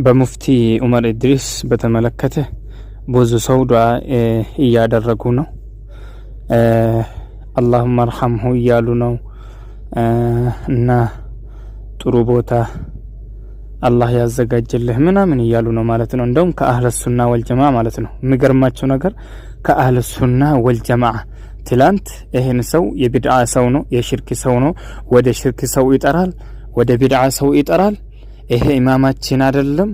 በሙፍቲ ኡመር ኢድሪስ በተመለከተ ብዙ ሰው ዱዓ እያደረጉ ነው። اللهم ارحمه እያሉ ነው እና ጥሩ ቦታ አላህ ያዘጋጅልህ ምናምን እያሉ ነው ማለት ነው። እንደውም ከአህለ ሱና ወልጀማ ማለት ነው። የሚገርማቸው ነገር ከአህለ ሱና ወልጀማ ትላንት ይህን ሰው የቢድዓ ሰው ነው፣ የሽርክ ሰው ነው፣ ወደ ሽርክ ሰው ይጠራል፣ ወደ ቢድዓ ሰው ይጠራል። ይሄ ኢማማችን አይደለም፣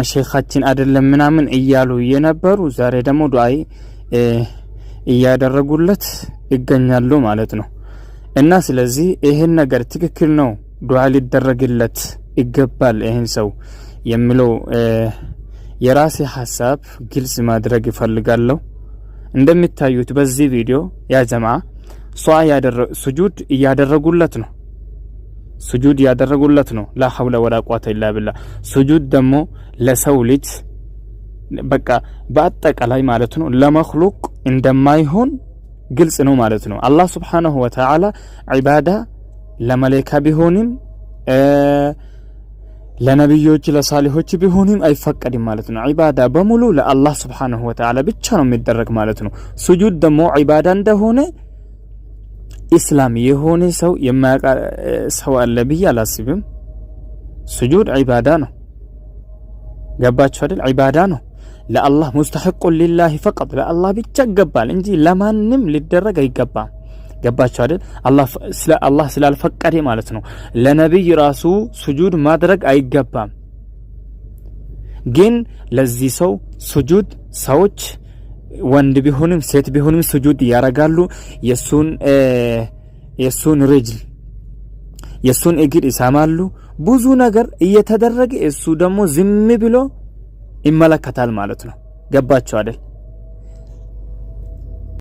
ሼኻችን አይደለም ምናምን እያሉ የነበሩ ዛሬ ደግሞ ዱዓይ እያደረጉለት ይገኛሉ ማለት ነው። እና ስለዚህ ይህን ነገር ትክክል ነው፣ ዱዓ ሊደረግለት ይገባል ይህን ሰው የሚለው የራሴ ሀሳብ ግልጽ ማድረግ ይፈልጋለሁ። እንደሚታዩት በዚህ ቪዲዮ ያ ጀማ ሱጁድ እያደረጉለት ነው። ሱጁድ ያደረጉለት ነው። لا حول ولا قوة إلا بالله። ሱጁድ ደግሞ ለሰው ልጅ በቃ በአጠቃላይ ማለት ነው ለመክሉቅ እንደማይሆን ግልጽ ነው ማለት ነው። አላህ سبحانه وتعالى ዒባዳ ለመሌካ ቢሆንም ለነቢዮች ለሳሊሆች ቢሆንም አይፈቀድም ማለት ነው። ዒባዳ በሙሉ ለአላህ سبحانه وتعالى ብቻ ነው የሚደረግ ማለት ነው። ሱጁድ ደግሞ ዒባዳ እንደሆነ ኢስላም የሆነ ሰው የማያውቅ ሰው አለ ብዬ አላስብም። ሱጁድ ዒባዳ ነው። ገባችሁ አይደል? ዒባዳ ነው። ለአላህ مستحق لله فقط፣ ለአላህ ብቻ ይገባል እንጂ ለማንም ሊደረግ አይገባም። ገባችሁ አይደል? አላህ ስላልፈቀደ ማለት ነው። ለነቢይ ራሱ ሱጁድ ማድረግ አይገባም። ግን ለዚህ ሰው ሱጁድ ሰዎች ወንድ ቢሆንም ሴት ቢሆንም ሱጁድ ያረጋሉ። የሱን رجل፣ የሱን እግር ይሳማሉ። ብዙ ነገር እየተደረገ እሱ ደግሞ ዝም ብሎ ይመለከታል ማለት ነው። ገባችሁ አይደል?